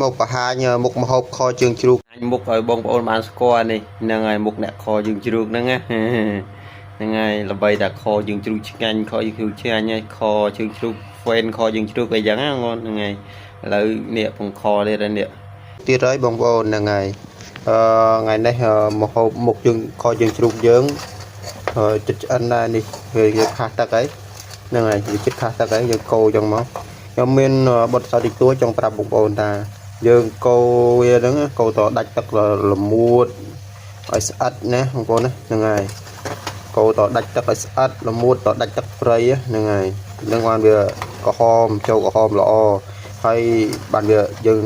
មកបង្ហាញមុខម្ហូបខជើងជ្រូក អញមុខឲ្យបងប្អូនបានស្គាល់នេះហ្នឹងហើយមុខអ្នកខយើងជ្រូកហ្នឹងណា ហ្នឹងហើយល្បីតែខយើងជ្រូកឆ្ងាញ់ខយើងជ្រូកឆ្ងាញ់ហើយខជើងជ្រូកហ្វេនខយើងជ្រូកអីចឹងណាបងប្អូនហ្នឹងហើយឥឡូវនេះពងខទៀតហើយនេះ ទៀតហើយបងប្អូនហ្នឹងហើយអឺថ្ងៃនេះម្ហូបមុខជើងខជើងជ្រូកយើងចិត្តឆ្អិនដែរនេះវាយើងខាសទឹកហើយហ្នឹងហើយវាចិត្តខាសទឹកហើយយើងកូរចឹងមកខ្ញុំមានបទពិសោធន៍តិចតួចចង់ប្រាប់បងប្អូនថាយើងកូរវាហ្នឹងកូរតដាច់ទឹកលមួតឲ្យស្អិតណាបងប្អូនណាហ្នឹងហើយកូរតដាច់ទឹកឲ្យស្អិតលមួតតដាច់ទឹកព្រៃហ្នឹងហើយហ្នឹងបានវាក្រហមចូលក្រហមល្អហើយបានវាយើង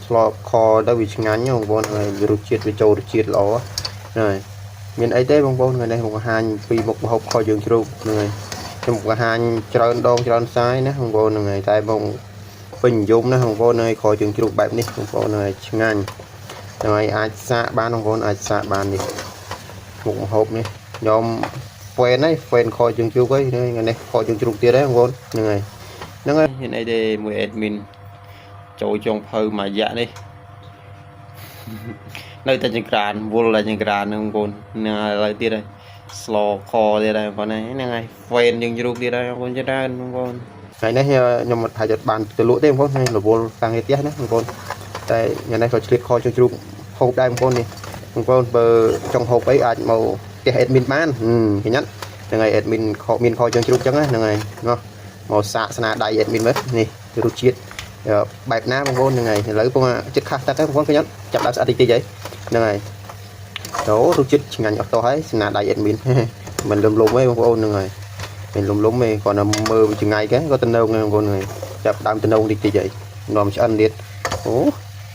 ស្លខទៅវាឆ្ងាញ់បងប្អូនហើយវារសជាតិវាចូលរសជាតិល្អហ្នឹងហើយមានអីទេបងប្អូនថ្ងៃនេះមកបង្ហាញពីមុខម្ហូបខយើងជ្រូកហ្នឹងហើយខ្ញុំបង្ហាញច្រើនដងច្រើនសាយណាបងប្អូនហ្នឹងហើយតែបងពេញនិយមណាបងប្អូនហ្នឹងហើយខយើងជ្រូកបែបនេះបងប្អូនហ្នឹងហើយឆ្ងាញ់ហ្នឹងហើយអាចសាកបានបងប្អូនអាចសាកបាននេះមុខម្ហូបនេះខ្ញុំហ្វេនហើយហ្វេនខយើងជ្រូកហើយហ្នឹងថ្ងៃនេះខយើងជ្រូកទៀតហើយបងប្អូនហ្នឹងហើយហ្នឹងហើយ មានអីទេមួយ admin ចូលចុងភៅមួយរយៈនេះ នៅតែចង្ក្រានវល់តែចង្ក្រានហ្នឹងបងប្អូនហ្នឹងហើយឥឡូវទៀតហើយស្លខទៀតហើយបងប្អូនហ្នឹងហើយហ្វេនយើងជ្រូកទៀតហើយបងប្អូនច្រើនបងប្អូន ថ្ងៃនេះខ្ញុំមិនថាจะបានទៅលក់ទេបងប្អូនរវល់ការងារផ្ទះណាបងប្អូនតែថ្ងៃនេះក៏ឆ្លៀតខជើងជ្រូកហូបដែរបងប្អូននេះបងប្អូនបើចង់ហូបអីអាចមកផ្ទះ admin បានឃើញអត់ហ្នឹងហើយ admin ខមានខជើងជ្រូកចឹងណាហ្នឹងហើយណោះមកសាកស្នាដៃ admin មើលនេះរសជាតិបែបណាបងប្អូនហ្នឹងហើយឥឡូវពងចិត្តខាស់ទឹកហើយបងប្អូនឃើញអត់ចាប់ដើមស្អិតតិចតិចហើយហ្នឹងហើយចូលរសជាតិឆ្ងាញ់អស់តោះហើយស្នាដៃ admin មិនលំលំទេបងប្អូនហ្នឹងហើយ មិនលំលំទេគ្រាន់តែមើលចង្ងាយគេក៏តំណងដែរបងប្អូនហើយចាប់ដើមតំណងតិចតិចហើយនាំឆ្អិនទៀតអូ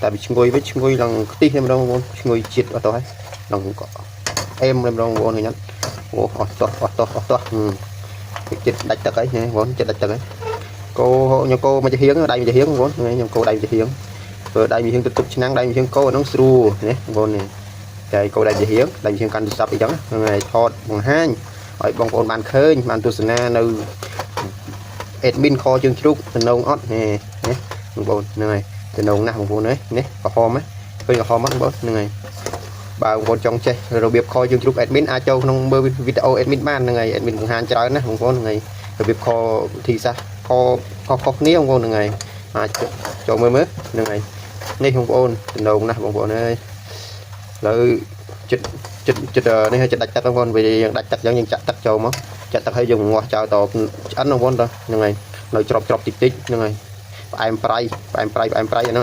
តែវាឈ្ងុយវិញឈ្ងុយឡើងខ្ទិះតែម្ដងបងប្អូនឈ្ងុយជាតិអត់ទៅហើយឡើងក៏អេមតែម្ដងបងប្អូនឃើញអត់អូអស់តោះអស់តោះអស់តោះចិត្តដាច់ទឹកហើយបងប្អូនចិត្តដាច់ទឹកហើយកោខ្ញុំកោមកចំហៀងដៃមកចំហៀងបងប្អូនខ្ញុំកោដៃមកចំហៀងធ្វើដៃមកហៀងទៅទុកឆ្នាំងដៃមកហៀងកោអានោះស្រួលណាបងប្អូននេះតែកោដៃចំហៀងដៃចំហៀងកាន់ទូរស័ព្ទអីចឹងហ្នឹងហើយថតបង្ហាញ ឲ្យបងប្អូនបានឃើញបានទស្សនានៅ admin ខជើងជ្រូកតំណងអត់នេះណាបងប្អូនហ្នឹងហើយតំណងណាស់បងប្អូនអើយនេះក្រហមហ៎ឃើញក្រហមអត់បងប្អូនហ្នឹងហើយបើបងប្អូនចង់ចេះរបៀបខជើងជ្រូក admin អាចចូលក្នុងមើលវីដេអូ admin បានហ្នឹងហើយ admin បង្ហាញច្រើនណាស់បងប្អូនហ្នឹងហើយរបៀបខវិធីសាស្ត្រខខុសៗគ្នាបងប្អូនហ្នឹងហើយអាចចូលមើលមើលហ្នឹងហើយនេះបងប្អូនតំណងណាស់បងប្អូនអើយឥឡូវចិត្ត ចិត្តចិត្តនេះឲ្យចិត្តដាច់ទឹកបងប្អូនវាយើងដាច់ទឹកអញ្ចឹងយើងចាក់ទឹកចូលមកចាក់ទឹកឲ្យយើងងាស់ចោលតឆ្អិនបងប្អូនតហ្នឹងហើយនៅច្របច្របតិចតិចហ្នឹងហើយផ្អែមប្រៃផ្អែមប្រៃផ្អែមប្រៃអាហ្នឹង